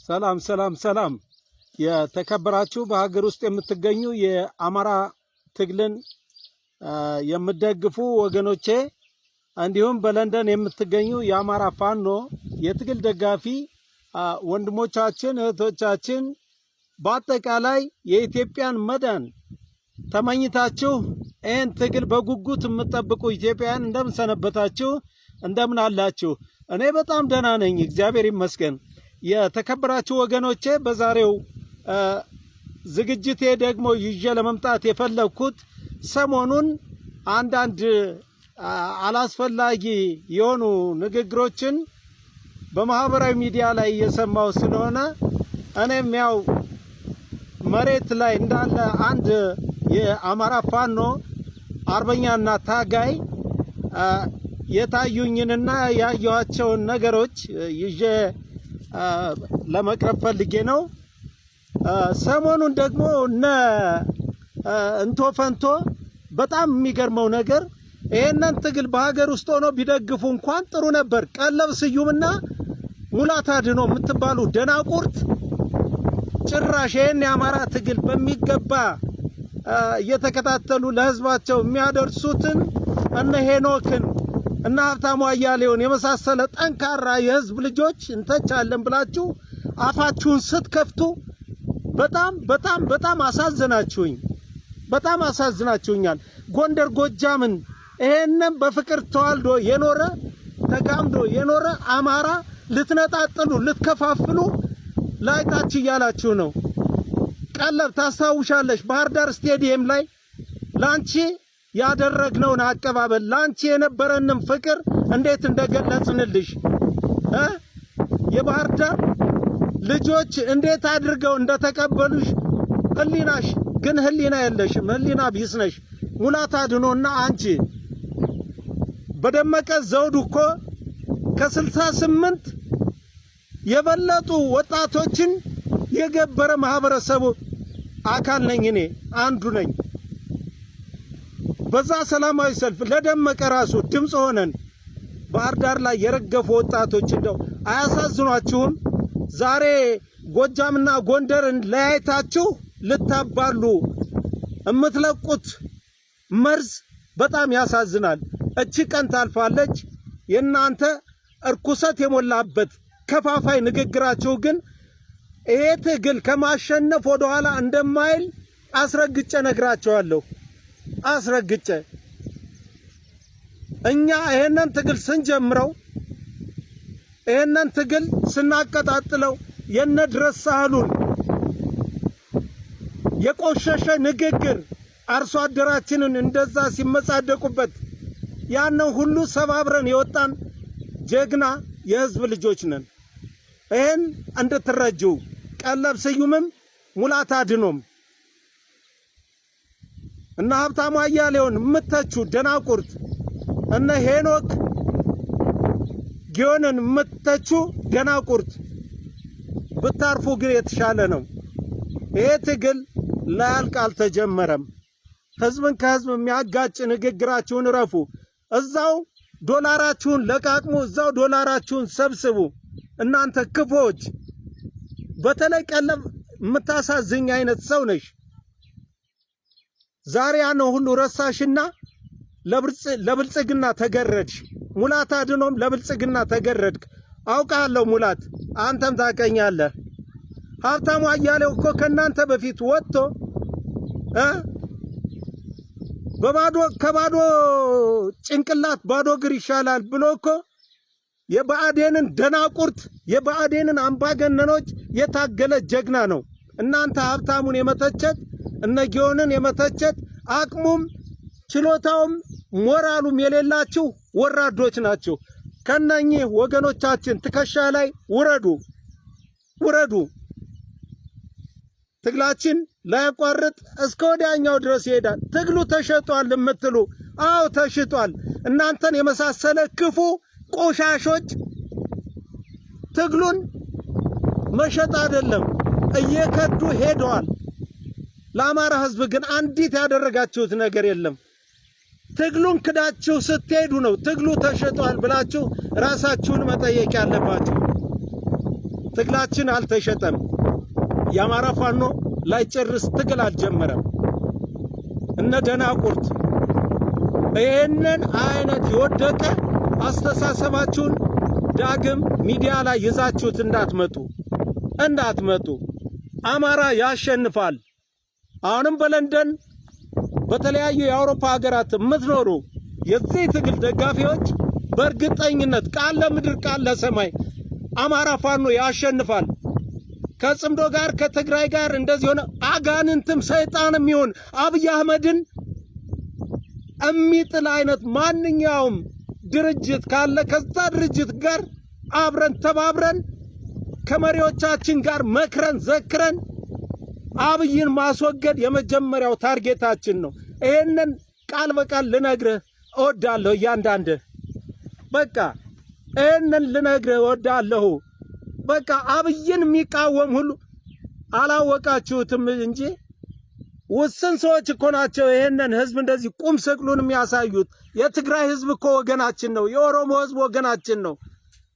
ሰላም ሰላም ሰላም። የተከበራችሁ በሀገር ውስጥ የምትገኙ የአማራ ትግልን የምትደግፉ ወገኖቼ፣ እንዲሁም በለንደን የምትገኙ የአማራ ፋኖ የትግል ደጋፊ ወንድሞቻችን፣ እህቶቻችን፣ በአጠቃላይ የኢትዮጵያን መዳን ተመኝታችሁ ይህን ትግል በጉጉት የምትጠብቁ ኢትዮጵያውያን፣ እንደምን ሰነበታችሁ? እንደምን አላችሁ? እኔ በጣም ደህና ነኝ፣ እግዚአብሔር ይመስገን። የተከበራችሁ ወገኖቼ፣ በዛሬው ዝግጅቴ ደግሞ ይዤ ለመምጣት የፈለግኩት ሰሞኑን አንዳንድ አላስፈላጊ የሆኑ ንግግሮችን በማህበራዊ ሚዲያ ላይ እየሰማሁ ስለሆነ፣ እኔም ያው መሬት ላይ እንዳለ አንድ የአማራ ፋኖ አርበኛና ታጋይ የታዩኝንና ያየኋቸውን ነገሮች ይዤ ለመቅረብ ፈልጌ ነው። ሰሞኑን ደግሞ እነ እንቶ ፈንቶ፣ በጣም የሚገርመው ነገር ይሄንን ትግል በሀገር ውስጥ ሆኖ ቢደግፉ እንኳን ጥሩ ነበር። ቀለብ ስዩምና ሙላት አድኖ የምትባሉ ደናቁርት፣ ጭራሽ ይህን የአማራ ትግል በሚገባ እየተከታተሉ ለህዝባቸው የሚያደርሱትን እነ ሄኖክን እና ሀብታሙ አያሌውን የመሳሰለ ጠንካራ የህዝብ ልጆች እንተቻለን ብላችሁ አፋችሁን ስትከፍቱ በጣም በጣም በጣም አሳዝናችሁኝ። በጣም አሳዝናችሁኛል። ጎንደር ጎጃምን ይሄንን በፍቅር ተዋልዶ የኖረ፣ ተጋምዶ የኖረ አማራ ልትነጣጥሉ፣ ልትከፋፍሉ ላይታች እያላችሁ ነው። ቀለብ፣ ታስታውሻለሽ? ባህር ዳር ስቴዲየም ላይ ላንቺ ያደረግነውን አቀባበል፣ ላንቺ የነበረንን ፍቅር እንዴት እንደገለጽንልሽ፣ የባህር ዳር ልጆች እንዴት አድርገው እንደተቀበሉሽ፣ ህሊናሽ ግን ህሊና የለሽም። ህሊና ቢስ ነሽ። ሙላት አድኖና አንቺ፣ በደመቀ ዘውዱ እኮ ከ68 የበለጡ ወጣቶችን የገበረ ማህበረሰቡ አካል ነኝ፣ እኔ አንዱ ነኝ። በዛ ሰላማዊ ሰልፍ ለደመቀ ራሱ ድምፅ ሆነን ባህር ዳር ላይ የረገፉ ወጣቶች እንደው አያሳዝኗችሁም? ዛሬ ጎጃምና ጎንደርን ለያይታችሁ ልታባሉ የምትለቁት መርዝ በጣም ያሳዝናል። እቺ ቀን ታልፋለች። የእናንተ እርኩሰት የሞላበት ከፋፋይ ንግግራችሁ ግን ይሄ ትግል ከማሸነፍ ወደኋላ እንደማይል አስረግጬ ነግራችኋለሁ። አስረግጬ፣ እኛ ይሄንን ትግል ስንጀምረው፣ ይሄንን ትግል ስናቀጣጥለው፣ የነ ድረስ ሳህሉን የቆሸሸ ንግግር፣ አርሶ አደራችንን እንደዛ ሲመጻደቁበት፣ ያንን ሁሉ ሰባብረን የወጣን ጀግና የህዝብ ልጆች ነን። ይህን እንድትረጁ፣ ቀለብ ስዩምም ሙላት አድኖም እና ሀብታሙ አያሌውን የምተቹ ደናቁርት፣ እነ ሄኖክ ጊዮንን የምተቹ ደናቁርት፣ ብታርፉ ግን የተሻለ ነው። ይሄ ትግል ላያልቅ አልተጀመረም። ህዝብን ከህዝብ የሚያጋጭ ንግግራችሁን እረፉ። እዛው ዶላራችሁን ለቃቅሙ፣ እዛው ዶላራችሁን ሰብስቡ። እናንተ ክፉዎች፣ በተለይ ቀለብ የምታሳዝኝ አይነት ሰው ነሽ። ዛሬ ያነው ሁሉ ረሳሽና ለብልጽግና ተገረድሽ። ሙላት አድኖም ለብልጽግና ተገረድክ። አውቃለሁ ሙላት፣ አንተም ታቀኛለህ። ሀብታሙ አያሌው እኮ ከእናንተ በፊት ወጥቶ በባዶ ከባዶ ጭንቅላት ባዶ እግር ይሻላል ብሎ እኮ የብአዴንን ደናቁርት፣ የብአዴንን አምባገነኖች የታገለ ጀግና ነው። እናንተ ሀብታሙን የመተቸት፣ እነ ጊዮንን የመተቸት አቅሙም ችሎታውም ሞራሉም የሌላችሁ ወራዶች ናችሁ። ከነኚህ ወገኖቻችን ትከሻ ላይ ውረዱ፣ ውረዱ። ትግላችን ላያቋርጥ እስከ ወዲያኛው ድረስ ይሄዳል። ትግሉ ተሸጧል የምትሉ፣ አዎ ተሽጧል። እናንተን የመሳሰለ ክፉ ቆሻሾች ትግሉን መሸጥ አይደለም፣ እየከዱ ሄደዋል። ለአማራ ሕዝብ ግን አንዲት ያደረጋችሁት ነገር የለም። ትግሉን ክዳችሁ ስትሄዱ ነው ትግሉ ተሸጧል ብላችሁ ራሳችሁን መጠየቅ ያለባችሁ። ትግላችን አልተሸጠም። የአማራ ፋኖ ላይጨርስ ትግል አልጀመረም። እነ ደናቁርት ይህንን አይነት የወደቀ አስተሳሰባችሁን ዳግም ሚዲያ ላይ ይዛችሁት እንዳትመጡ እንዳትመጡ። አማራ ያሸንፋል። አሁንም በለንደን፣ በተለያዩ የአውሮፓ ሀገራት የምትኖሩ የዚህ ትግል ደጋፊዎች፣ በእርግጠኝነት ቃል ለምድር ቃል ለሰማይ አማራ ፋኖ ያሸንፋል። ከጽምዶ ጋር፣ ከትግራይ ጋር እንደዚህ ሆነ አጋንንትም ሰይጣንም ይሁን አብይ አህመድን የሚጥል አይነት ማንኛውም ድርጅት ካለ ከዛ ድርጅት ጋር አብረን ተባብረን ከመሪዎቻችን ጋር መክረን ዘክረን አብይን ማስወገድ የመጀመሪያው target ኣችን ነው። ይሄንን ቃል በቃል ልነግርህ እወዳለሁ። እያንዳንድህ በቃ ይሄንን ልነግርህ እወዳለሁ። በቃ አብይን የሚቃወም ሁሉ አላወቃችሁትም እንጂ ውስን ሰዎች እኮ ናቸው ይሄንን ህዝብ እንደዚህ ቁም ስቅሉን የሚያሳዩት። የትግራይ ህዝብ እኮ ወገናችን ነው። የኦሮሞ ህዝብ ወገናችን ነው።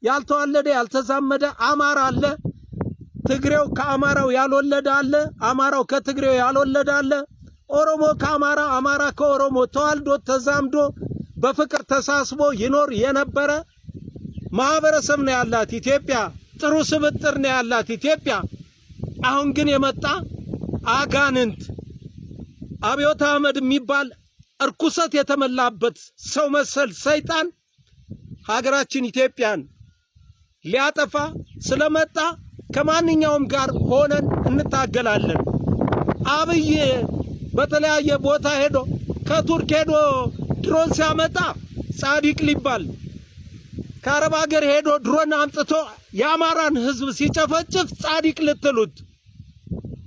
ያልተዋለደ ያልተዛመደ አማራ አለ። ትግሬው ከአማራው ያልወለደ አለ። አማራው ከትግሬው ያልወለደ አለ። ኦሮሞ ከአማራ፣ አማራ ከኦሮሞ ተዋልዶ ተዛምዶ በፍቅር ተሳስቦ ይኖር የነበረ ማህበረሰብ ነው ያላት ኢትዮጵያ። ጥሩ ስብጥር ነው ያላት ኢትዮጵያ። አሁን ግን የመጣ አጋንንት አብዮት አህመድ የሚባል እርኩሰት የተመላበት ሰው መሰል ሰይጣን ሀገራችን ኢትዮጵያን ሊያጠፋ ስለመጣ ከማንኛውም ጋር ሆነን እንታገላለን። አብይ በተለያየ ቦታ ሄዶ፣ ከቱርክ ሄዶ ድሮን ሲያመጣ ጻድቅ ሊባል፣ ከአረብ ሀገር ሄዶ ድሮን አምጥቶ የአማራን ሕዝብ ሲጨፈጭፍ ጻድቅ ልትሉት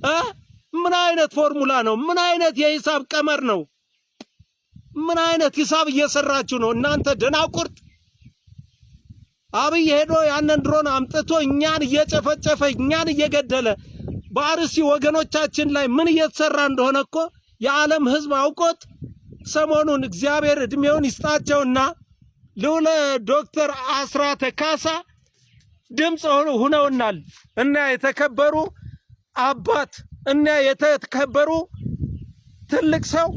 እ ምን አይነት ፎርሙላ ነው? ምን አይነት የሂሳብ ቀመር ነው? ምን አይነት ሂሳብ እየሰራችሁ ነው እናንተ ደናቁርት? አብይ ሄዶ ያንን ድሮን አምጥቶ እኛን እየጨፈጨፈ፣ እኛን እየገደለ፣ በአርሲ ወገኖቻችን ላይ ምን እየተሰራ እንደሆነ እኮ የዓለም ሕዝብ አውቆት ሰሞኑን እግዚአብሔር እድሜውን ይስጣቸውና ልዑል ዶክተር አስራተ ካሳ ድምፅ ሁነውናል። እና የተከበሩ አባት እና የተከበሩ ትልቅ ሰው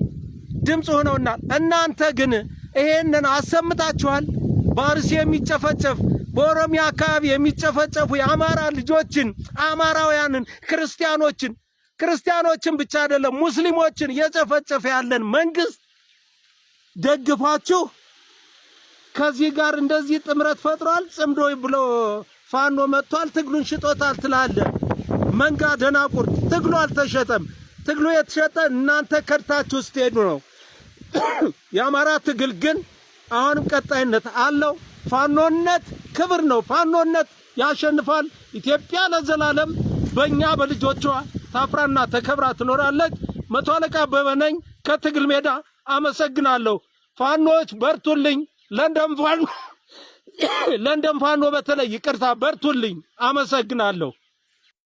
ድምፅ ሆነውናል። እናንተ ግን ይሄንን አሰምታችኋል። በአርሲ የሚጨፈጨፍ፣ በኦሮሚያ አካባቢ የሚጨፈጨፉ የአማራ ልጆችን፣ አማራውያንን፣ ክርስቲያኖችን፣ ክርስቲያኖችን ብቻ አይደለም ሙስሊሞችን እየጨፈጨፈ ያለን መንግስት ደግፋችሁ ከዚህ ጋር እንደዚህ ጥምረት ፈጥሯል፣ ጽምዶ ብሎ ፋኖ መጥቷል፣ ትግሉን ሽጦታል ትላለህ። መንጋ ደናቁርት፣ ትግሉ አልተሸጠም። ትግሉ የተሸጠ እናንተ ከድታችሁ ስትሄዱ ነው። የአማራ ትግል ግን አሁንም ቀጣይነት አለው። ፋኖነት ክብር ነው። ፋኖነት ያሸንፋል። ኢትዮጵያ ለዘላለም በእኛ በልጆቿ ታፍራና ተከብራ ትኖራለች። መቶ አለቃ አበበ ነኝ ከትግል ሜዳ፣ አመሰግናለሁ። ፋኖች በርቱልኝ። ለንደን ፋኖ፣ ለንደን ፋኖ በተለይ ይቅርታ፣ በርቱልኝ። አመሰግናለሁ።